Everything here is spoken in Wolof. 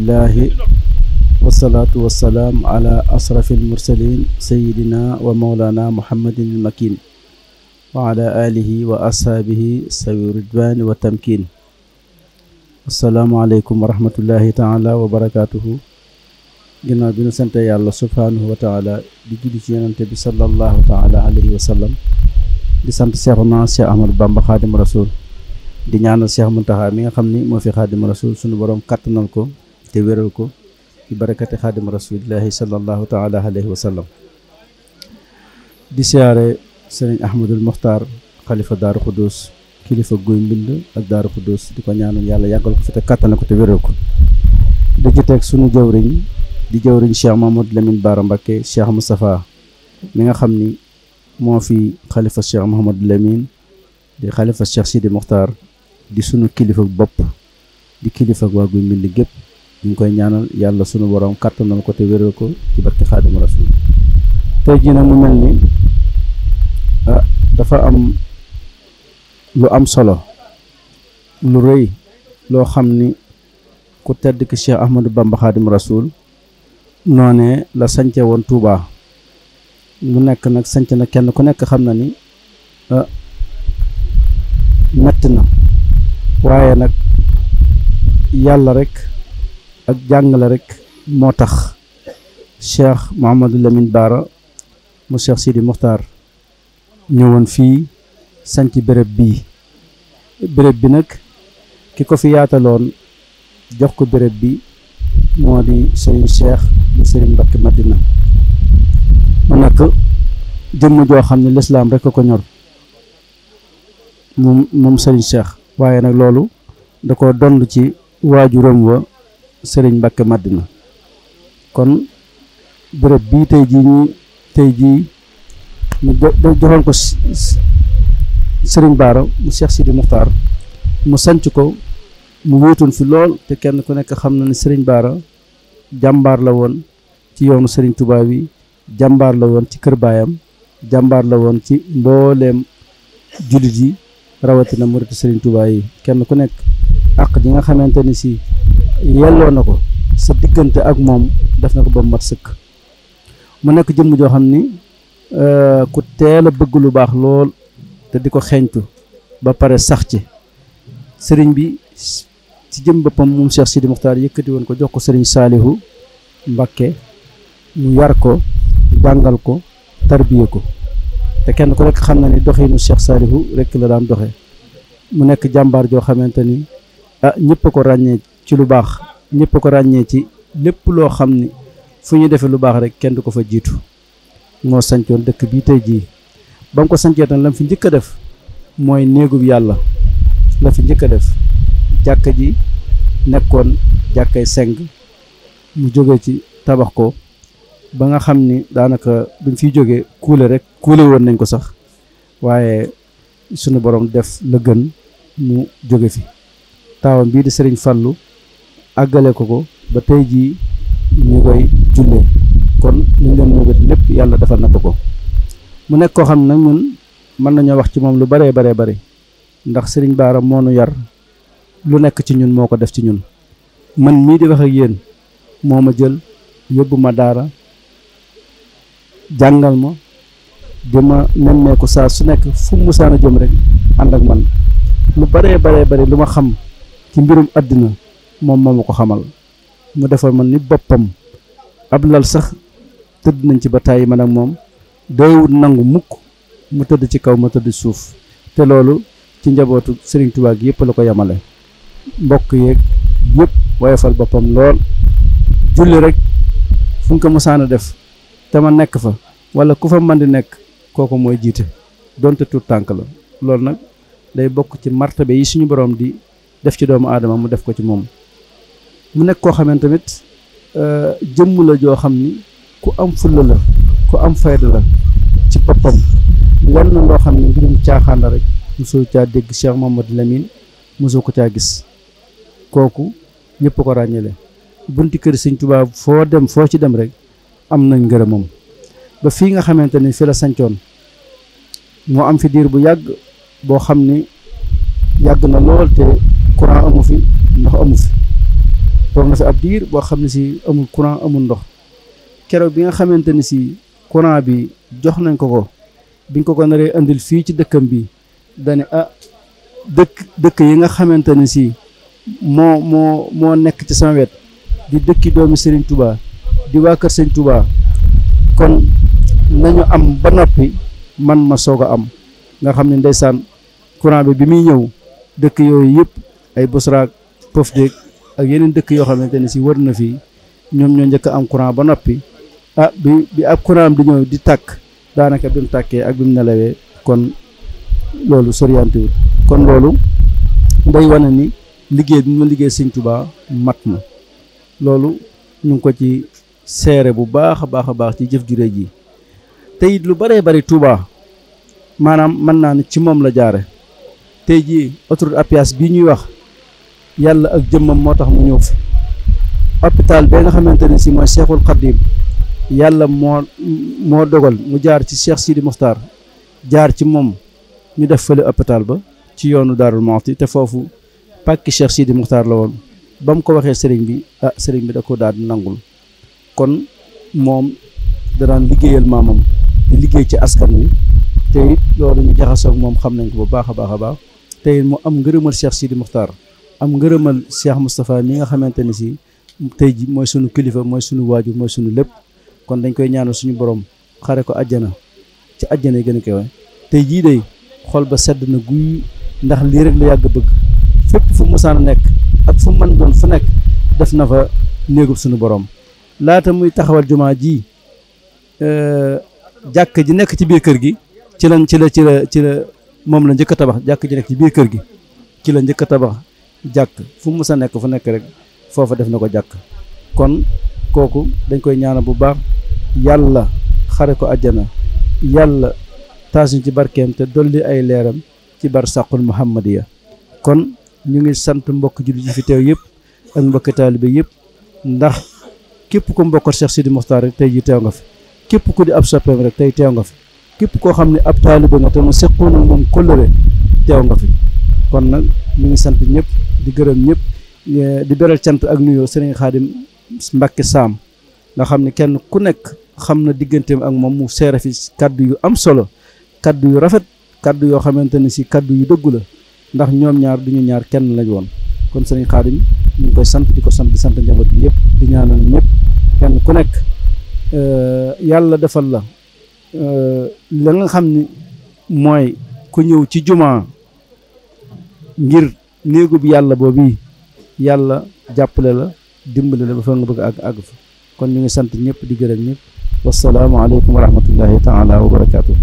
Bismillahi wasalaatu wasalaam ala asrafil mursalin sayidina wa maulana muhammadin il makin wa ala alihi wa ashaabihi sawi ridwani wa tamkin. assalaamu aleykum wa rahmatullahi taala wa barakatuhu. ginnaaw bi nu sante yàlla subhanahu wa taala di julli ci yonante bi sallallahu taala alayhi wa sallam, di sant Seexuna Seex Ahmadu Bamba xaadim rasul, di ñaanal Seex Muntaxa mi nga xam ni moo fi xaadim rasul sunu borom kattanal ko te wéral ko ci barakati xaadim rasulillahi sallallahu taala alayhi wa sallam. di siyaare sëriñ Ahmadul Muxtaar xalifa Daaru Xudoos, kilifa guy mbind ak Daaru Xudoos, di ko ñaanal yàlla yàggal ko fi te kattanal ko te wéral ko. di ci teg sunu jawriñ di jawriñ Cheikh Mamadou Lamine Bara Mbacké Cheikh Moustapha mi nga xam ni moo fi xalifa Cheikh Mahamadou Lamine di xalifa Cheikh Sidi Muxtaar, di sunu kilifa bopp, di kilifa waa guy mbind gépp. ñu ngi koy ñaanal yàlla sunu borom kattanal ko te wéral ko ci barke Xaadimu Rasuul. tey jii nag mu mel ni dafa am lu am solo lu rëy loo xam ni ku tedd ki Cheikh Ahmadou Bamba Xaadimu Rasuul noonee la sance woon Touba. mu nekk nag sanc na kenn ku nekk xam na ni metti na, waaye nag yàlla rek ak jàngale rek moo tax Cheikh Mouhamadou Lamine Bara mu Cheikh Sidi Muxtaar ñëwoon fii sanc béréb bii. béréb bi nag ki ko fi yaataloon jox ko béréb bi moo di Serigne Cheikh mu Serigne Mbacké Madina. mu nekk jëmm joo xam ne lislaam rek a ko ñor moom Serigne Cheikh, waaye nag loolu da ko dond ci waajuram wa Serigne Mbacké Madina. kon béréb bii tey jii mu joxoon ko Serigne Bara mu Cheikh Sidi Muxtaar mu sanc ko mu wéetoon fi lool, te kenn ku nekk xam na ne Serigne Bara jàmbaar la woon ci yoonu Serigne Touba wi, jàmbaar la woon ci kër baayam, jàmbaar la woon ci mbooleem jullit yi rawatina muritu Serigne Touba yi. kenn ku nekk àq ji nga xamante ni si yelloo na ko sa diggante ak moom def na ko ba mat sëkk. mu nekk jëmm joo xam ni ku teel a bëgg lu baax lool te di ko xeeñtu ba pare sax ci. sëriñ bi ci jëm boppam moom Cheikh Sidi Muxtaar yëkkati woon ko jox ko Serigne Saalihu Mbacké mu yar ko, jàngal ko, tarbiye ko. te kenn ku nekk xam na ni doxinu Cheikh Saalihu rek la daan doxe. mu nekk jàmbaar joo xamante ni ñëpp a ko ràññee ci lu baax, ñëpp a ko ràññee ci lépp loo xam ni fu ñu defee lu baax rek kenn du ko fa jiitu. moo sancoon dëkk bii tey jii. ba mu ko sancee tam lam fi njëkk a def mooy néegub yàlla la fi njëkk a def. jàkka ji nekkoon jàkkay seng, mu jóge ci tabax ko ba nga xam ni daanaka buñ fiy jógee kuule woon nañ ko sax, waaye sunu borom def la gën mu jóge fi. taawam bii di Serigne Fallou àggale ko ba tey jii ñu koy jullee. kon ñu leen mëbët lépp yàlla defal na ko. mu nekk koo xam ne nag ñun mën nañoo wax ci moom lu baree bari, ndax Serigne Bara moo nu yar, lu nekk ci ñun moo ko def ci ñun. man mii di wax ak yéen moo ma jël yóbbu ma daara, jàngal ma, di ma nemmeeku saa su nekk fu mu musaana jëm rek ànd ak man. lu baree bari lu ma xam ci mbirum àddina moom moo ma ko xamal. mu defal man ni boppam. ab lal sax tëdd nañ ci ba tàyyi man ak moom, doowut nangu mukk mu tëdd ci kaw ma tëdd suuf. te loolu ci njabootu Serigne Touba gi yëpp la ko yemale. mbokk yeeg yëpp woyofal boppam lool. julli rek fu nga ko musaana def te ma nekk fa wala ku fa mën di nekk kooku mooy jiite, donte tuut tànk la. loolu nag day bokk ci martabe yi suñu borom di def ci doomu aadama, mu def ko ci moom. mu nekk koo xamante tamit jëmm la joo xam ni ku am fulla la, ku am fayda la ci boppam. lenn loo xam ne mbirum caaxaan la rek mosoo caa dégg Cheikh Mamadou Lamine, mosoo ko caa gis. kooku ñëpp ko ràññale. bunti kër Sëñ Tuubaa foo ci dem rek am nañ ngërëmam ba fii nga xamante ni fi la sancoon moo am fi diir bu yàgg boo xam ni yàgg na lool te courant amu fi ndox amu fi toog na fi ab diir boo xam ne si amul courant amul ndox keroog bi nga xamante ni si courant bi jox nañ ko biñ ko naree andil fii ci dëkkam bi dane dëkk yi nga xamante ne si moo nekk ci sama wet di dëkki doomi Serigne Touba di waa kër Serigne Touba kon nañu am ba noppi man ma soog a am nga xam ne ndeysaan courant bi muy ñëw dëkk yooyu yëpp ay Bosraak Pofdéeg ak yeneen dëkk yoo xamante ne si wër na fii ñoom ñoo njëkk am courant ba noppi bi ab courant di ñëw di tàkk daanaka bi mu tàkkee ak bi mu nelawee kon loolu soriantewul kon loolu day wane ni liggéey bi ma liggéey Sëñ Touba mat na loolu ñu ngi ko ci seere bu baax a baax a baax ci jëf jure ji te it lu bëree bëri Touba maanaam mën naa ne ci moom la jaare tey jii autoroute à péage bii ñuy wax yàlla ak jëmmam moo tax mu ñëw fi hôpital ba nga xamante ne si mooy Cheikhul Khadim yàlla moo dogal mu jaar ci Cheikh Sidi Mokhtar jaar ci moom ñu def fële hôpital ba ci yoonu Daarul Muxti te foofu pàkki Cheikh Sidi Mokhtar la woon ba mu ko waxee sëriñ bi sëriñ bi da ko daal di nangul kon moom da daan liggéeyal maamam di liggéey ci askan wi te it loolu ñu jaxasoo ak moom xam nañ ko bu baax a baax a baax te it mu am ngërëmal Cheikh Sidi Mokhtar am ngërëmal Cheikh Moustapha mi nga xamante ne si tey ji mooy sunu kilifa mooy sunu waajur mooy sunu lépp kon dañ koy ñaanal suñu borom xare ko àjjana ci àjjana yi gën a kawe tey jii day xol ba sedd na guy ndax lii rek la yàgg bëgg fépp fu musaan a nekk ak fu mën doon fu nekk def na fa néegub suñu borom laata muy taxawal jumaa ji jàkk ji nekk ci biir kër gi ci la moom la njëkk a tabax jàkk ji nekk ci biir kër gi ci la njëkk a tabax jàkk fu mu sa nekk fu nekk rek foofa def na ko jàkk kon kooku dañ koy ñaanal bu baax yàlla xare ko àjjana yàlla taasuñ ci barkeem te dolli ay leeram ci bar sàqul muhammadiya kon ñu ngi sant mbokk jullit yi fi teew yëpp ak mbokk taalibe yëpp ndax képp ko mbokk Cheikh Sidi Mokhtar rek tey ji teew nga fi képp ku di ab soppeem rek tey teew nga fi képp koo xam ne ab taalibe nga te mu seqoon ak moom kóllëre teew nga fi kon nag ñu ngi sant ñëpp di gërëm ñëpp di beral cant ak nuyoo Serigne Khadim Mbacke Sam nga xam ne kenn ku nekk xam na digganteem ak moom mu seere fi kaddu yu am solo kaddu yu rafet kaddu yoo xamante ne si kaddu yu dëggu la ndax ñoom ñaar duñu ñaar kenn lañ woon kon Serigne Khadim ñu ngi koy sant di ko sant di sant njaboot bi yëpp di ñaanal ñëpp kenn ku nekk yàlla defal la la nga xam ni mooy ku ñëw ci jumaa ngir néegub yàlla boobu yàlla jàppale la dimbale la ba fa nga bëgg àgg fa kon ñu ngi sant ñëpp di gërëm ñëpp wassalaamu aleykum wa rahmatullahi taala wa barakaatuh